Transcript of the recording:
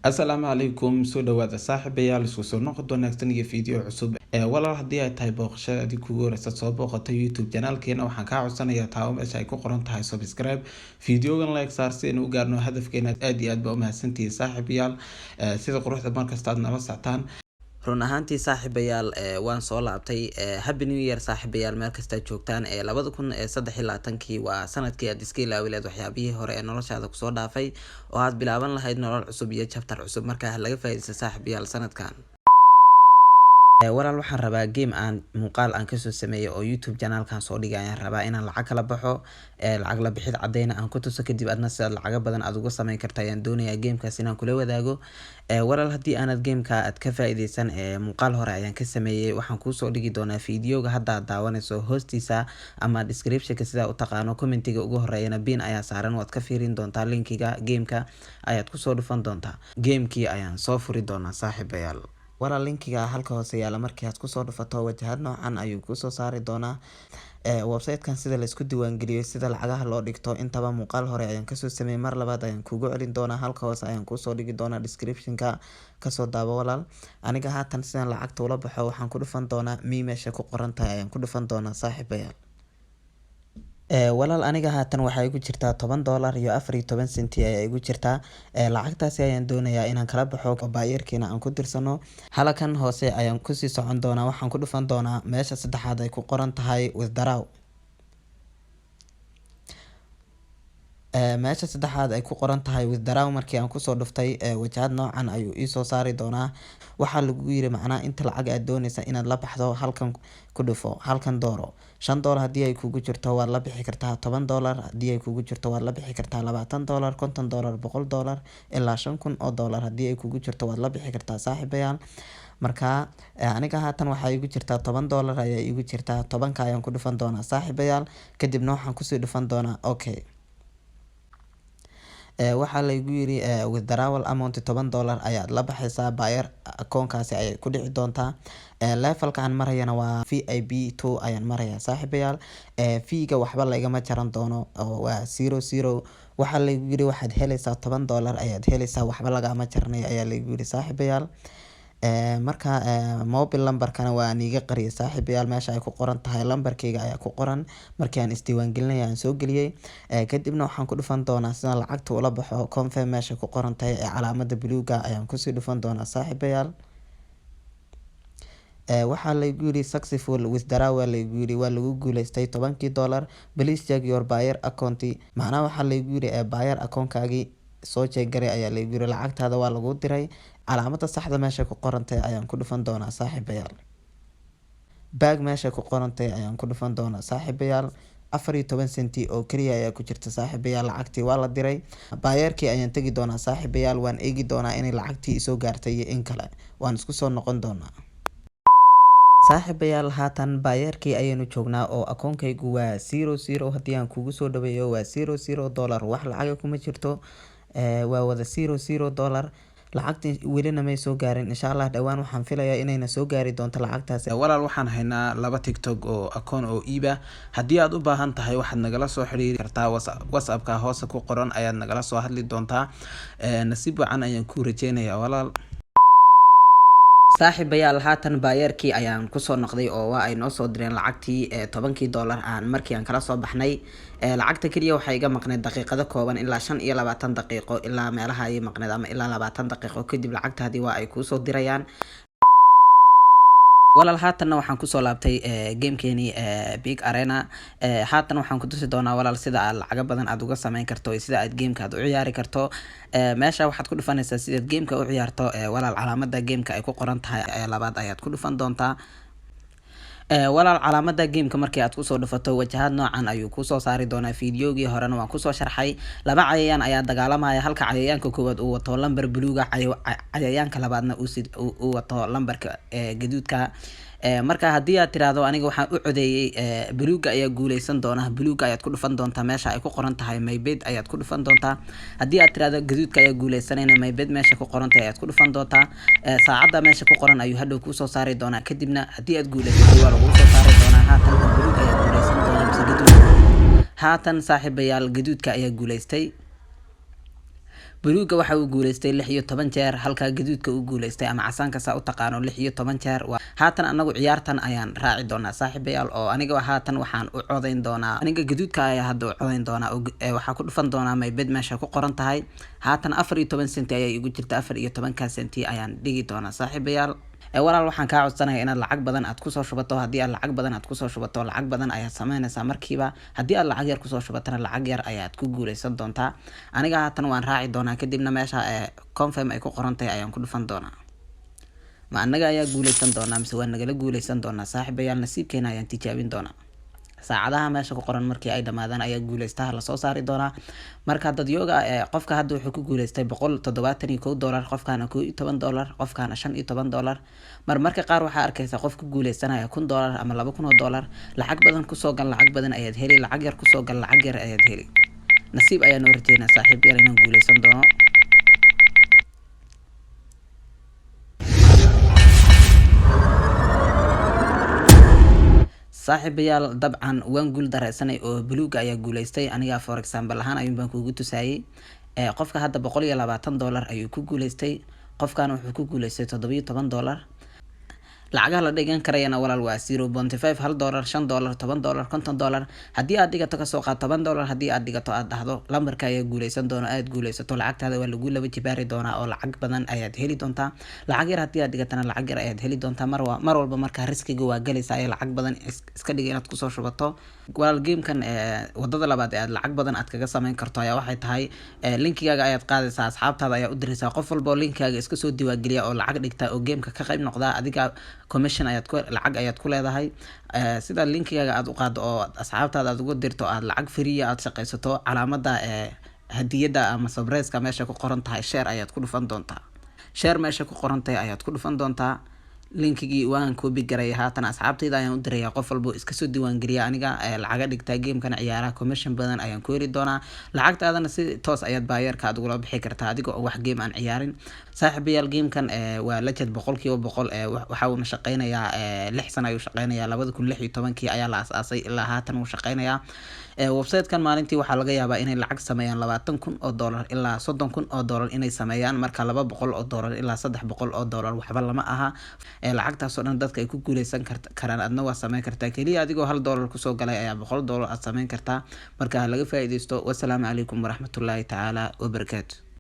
Asalaamu calaykum, soo dhawaada saaxiibayaal, isku soo noqod wanaagsan iyo video cusub. Ee walaal, haddii ay tahay booqashada adig kugu horeysa soo booqatay YouTube channelkeena, waxaan kaa codsanayaa taabo meesha ay ku qoran tahay subscribe, videogan like saar si aynu u gaarno hadafkeena. Aad iyo aad baa umahadsantihiin saaxiibayaal, sida quruxda markasta aad nala soctaan. Run ahaantii saaxiibayaal, waan soo laabtay. Happy New Year saaxiibayaal, meel kastaa joogtaan. 2023-kii waa sanadkii aad iska ilaawi lahayd waxyaabihii hore ee noloshaada kusoo dhaafay oo aad bilaaban lahayd nolol cusub iyo chapter cusub. Markaa laga faa'iidaysta saaxiibayaal sanadkan. Walaal, waxaan rabaa game aan muuqaal aan kasoo sameeyay oo YouTube channelkan soo dhigay ayaan rabaa inaan lacag kala baxo, lacag la bixid cadeyna aan ku tuso. Kadib adna sidaad lacago badan aad uga sameyn karta ayaan doonayaa gamekaas inaan kula wadaago. Walaal, haddii aanad gameka aad ka faa'iideysan, muuqaal hore ayaan ka sameeyey. Waxaan kuusoo dhigi doonaa videoga hadda aad daawanayso hoostiisa ama descriptionka sidaa u taqaano. Commentiga ugu horeeyana pin ayaa saaran, waad ka fiirin doontaa. Linkiga gameka ayaad kusoo dhufan doontaa. Gamekii ayaan soo furi doonaa saaxiibayaal. Walaal, linkiga halka hoose yaala markii aad kusoo dhufato, wajahad noocan ayuu kusoo saari doonaa. Website-kan sida laisku diiwaangeliyo, sida lacagaha loo dhigto, intaba muuqaal hore ayaan kasoo sameeyey. Mar labaad ayaan kugu celin doonaa, halka hoose ayaan kuusoo dhigi doonaa, description-ka kasoo daawo. Walaal, aniga haatan sidaan lacagta ula baxo waxaan ku dhufan doonaa me meesha ku qoran tahay ayaan ku dhufan doonaa saaxiibayaal. Walaal, aniga haatan waxaa igu jirtaa $10.14 ayaa igu jirtaa. Lacagtaasi ayaan doonayaa inaan kala baxo, Payeerkiina aan ku dirsano. Halakan hoose ayaan kusii socon doonaa, waxaan ku dhufan doonaa meesha saddexaad ay ku qoran tahay withdraw. Meesha saddexaad ay ku qoran tahay withdraw markii aan kusoo dhuftay, wajahad noocan ayuu iisoo saari doonaa. Waxaa lagu yiri macnaha inta lacag aad dooneysa inaad la baxdo halkan ku dhufo, halkan dooro. $5 haddii ay kugu jirto waad la bixi kartaa, $10 haddii ay kugu jirto waad la bixi kartaa, $20, $50, $100, ilaa $5,000 haddii ay kugu jirto waad la bixi kartaa saaxiibayaal. Marka aniga haatan waxaa igu jirtaa $10 ayaa igu jirtaa. Tobanka ayaan ku dhufan doonaa saaxiibayaal, kadibna waxaan kusii dhufan doonaa okay. Waxaa laygu yiri withdrawal amount $10 ayaad la baxaysaa, Payeer akoonkaasi ayay ku dhici doontaa. Levelka aan marayana waa VIP 2 ayaan marayaa saaxiibayaal. Fee-ga waxba laygama jaran doono oo waa zero zero. Waxaa laygu yiri waxaad heleysaa $10 ayaad heleysaa, waxba lagama jaranayo ayaa laygu yiri saaxiibayaal. Marka mobile numberkana waa niiga qariyay saaxiibayaal. Meesha ay ku qoran tahay lambarkayga ayaa ku qoran markii aan isdiiwaangelinaya aan soo geliyay. Kadibna waxaan ku dhufan doonaa sidaan lacagta ula baxo, confirm meesha ku qoran tahay ee calaamada buluuga ayaan kusii dhufan doonaa saaxiibayaal. Waxaa laygu yiri successful withdrawal waa laygu yiri, waa lagu guuleystay $10. Please check your Payeer account. Macnaha waxaa laygu yiri Payeer akoonkaagii soo check garay ayaa laygu yiri, lacagtaada waa lagu diray. Calaamada saxda meesha ku qorantahay ayaan ku dhufan doonaa saaxiibayaal. Back meesha ku qorantahay ayaan ku dhufan doonaa saaxiibayaal. 14 senti oo keliya ayaa ku jirta saaxiibayaal. Lacagtii waa la diray. Payeerkii ayaan tegi doonaa saaxiibayaal, waan eegi doonaa inay lacagtii isoo gaartay iyo in kale. Waan isku soo noqon doonaa saaxiibayaal. Haatan Payeerkii ayaynu joognaa oo akoonkaygu waa zero zero. Haddii aan kugu soo dhaweeyo, waa zero zero dollar, wax lacaga kuma jirto. Waa wada zero zero dollar. Lacagtii welina may soo gaarin. Insha Allah dhowaan waxaan filayaa inayna soo gaari doonto lacagtaasi. Walaal, waxaan haynaa laba TikTok oo akoon oo iiba. Haddii aad u baahan tahay, waxaad nagala soo xiriiri kartaa WhatsAppka hoose ku qoran ayaad nagala soo hadli doontaa. Nasiib wacan ayaan kuu rajeynayaa walaal. Saaxiibayaal, haatan Payeerkii ayaan kusoo noqday oo waa ay noo soo direen lacagtii $10-kii aan markii aan kala soo baxnay. Lacagta keliya waxay iga maqneyd daqiiqado kooban, ilaa 25 daqiiqo ilaa meelaha ayay maqneyd ama ilaa 20 daqiiqo. Kadib lacagtaadii waa ay kuusoo dirayaan. Walaal, haatanna waxaan kusoo laabtay gamekeeni Big Arena. Haatan waxaan ku tusi doonaa walaal sida aad lacago badan aad uga sameyn karto iyo sida aad gameka aad u ciyaari karto. Meesha waxaad ku dhufanaysaa sidaad gameka u ciyaarto. Walaal, calaamada gameka ay ku qoran tahay labaad ayaad ku dhufan doontaa. Walaal, calaamada gameka markii aad kusoo dhufato, wajahad noocan ayuu kusoo saari doonaa. Videogii horena waan kusoo sharxay. Laba cayayaan ayaa dagaalamaya, halka cayayaanka koowaad uu wato lamber buluuga, cayayaanka labaadna uu wato lambarka gaduudka. Marka haddii aad tiraahdo aniga waxaan u codeeyey buluuga ayaa guuleysan doona, buluuga ayaad ku dhufan doontaa. Meesha ay ku qoran tahay my bet ayaad ku dhufan doontaa. Haddii aad tiraahdo gaduudka ayaa guuleysanayna, my bet meesha ku qoran tahay ayaad ku dhufan doontaa. Saacadda meesha ku qoran ayuu hadhow kuusoo saari doonaa. Kadibna haddii aad guuleysatay waa laguu soo saari doonaa. Haatan buluug ayaa guuleysan doona mise gaduud? Haatan saaxiibayaal, gaduudka ayaa guuleystay. Buluuga waxa uu guuleystay 16 jeer, halka gaduudka uu guuleystay ama casaanka saa u taqaano 16 jeer. Haatan anagu ciyaartan ayaan raaci doonaa saaxiibayaal, oo aniga haatan waxaan u codayn doonaa, aniga gaduudka ayaa hadda u codayn doonaa, oo waxaa ku dhufan doonaa my bet meesha ku qoran tahay. Haatan 14 senti ayaa igu jirta, 14-ka senti ayaan dhigi doonaa saaxiibayaal. Walaal, waxaan kaa codsanaya inaad lacag badan aad kusoo shubato. Haddii aad lacag badan aad kusoo shubato, lacag badan ayaad sameynaysaa markiiba. Haddii aad lacag yar kusoo shubatana, lacag yar ayaad ku guuleysan doontaa. Aniga haatan waan raaci doonaa, kadibna meesha confirm ay ku qoran tahay ayaan ku dhufan doonaa. Ma annaga ayaa guuleysan doonaa mise waa nagala guuleysan doonaa? Saaxiibayaal, nasiibkeena ayaan tijaabin doonaa. Saacadaha meesha ku qoran markii ay dhamaadaan ayaa guuleystaha lasoo saari doonaa. Marka dadyooga, qofka hadda wuxuu ku guuleystay $171, qofkaana $11, qofkaana $15. Marmarka qaar waxaa arkaysa qof ku guuleysanaya $1000 ama $2000. Lacag badan kusoo gal, lacag badan ayaad heli. Lacag yar kusoo gal, lacag yar ayaad heli. Nasiib ayaa noo rajeynaa saaxiibayaal inaan guuleysan doono. Saaxiibayaal, dabcan waan guul dareysanay oo buluuga ayaa guuleystay. Aniga for example ahaan ayuun baan kugu tusaayey. Qofka hadda $120 ayuu ku guuleystay, qofkana wuxuu ku guuleystay $17. Lacagaha la dhigan karayana walaal waa 0.5, $1, $5, $10, $50. Haddii aad dhigato, kasoo qaad $10, haddii aad dhigato aad dhahdo lambarka ayaa guuleysan doono, aad guuleysato, lacagtaada waa lagu laba jibaari doonaa oo lacag badan ayaad heli doontaa. Lacag yar haddii aad dhigatana, lacag yar ayaad heli doontaa mar walba. Marka riskiga waa galaysaa ee lacag badan iska dhiga inaad kusoo shubato walaal gamekan. Wadada labaad ee aad lacag badan aad kaga sameyn karto ayaa waxay tahay, linkigaaga ayaad qaadaysaa, asxaabtaada ayaa u diraysaa. Qof walba oo linkigaaga iska soo diiwaangeliya oo lacag dhigta oo gameka ka qayb noqda, adiga commission ayaad ku lacag ayaad ku leedahay. Sida linkigaaga aad u qaado oo asxaabtaada aad ugu dirto, aad lacag free aad shaqaysato, calaamada hadiyada ama surprise-ka meesha ku qoran tahay share ayaad ku dhufan doontaa. Share meesha ku qoran tahay ayaad ku dhufan doontaa. Linkigii waan copy garay, haatan asxaabtayda ayaan u diraya. Qof walbo iska soo diiwaangeliya aniga lacaga dhigtaa, gamekana ciyaaraha, commission badan ayaan ku heli doonaa. Lacagtaadana si toos ayaad Payeerka aad ugula bixi kartaa adiga oo wax game aan ciyaarin. Saaxiibayaal, gamekan waa legit 100%. Waxa uuna shaqeynayaa 6 sano ayuu shaqeynayaa. 2016-kii ayaa la asaasay, ilaa haatan wuu shaqeynayaa. Website-kan maalintii waxaa laga yaabaa inay lacag sameeyaan $20,000 ilaa $30,000 inay sameeyaan. Marka $200 ilaa $300 waxba lama aha. Lacagtaasoo dhan dadka ay ku guuleysan karaan, adna waa sameyn kartaa. Keliya adigoo $1 kusoo galay ayaa $100 aad sameyn kartaa. Marka ha laga faa'iideysto. Wasalaamu calaykum waraxmatullaahi tacaala wabarakaatu.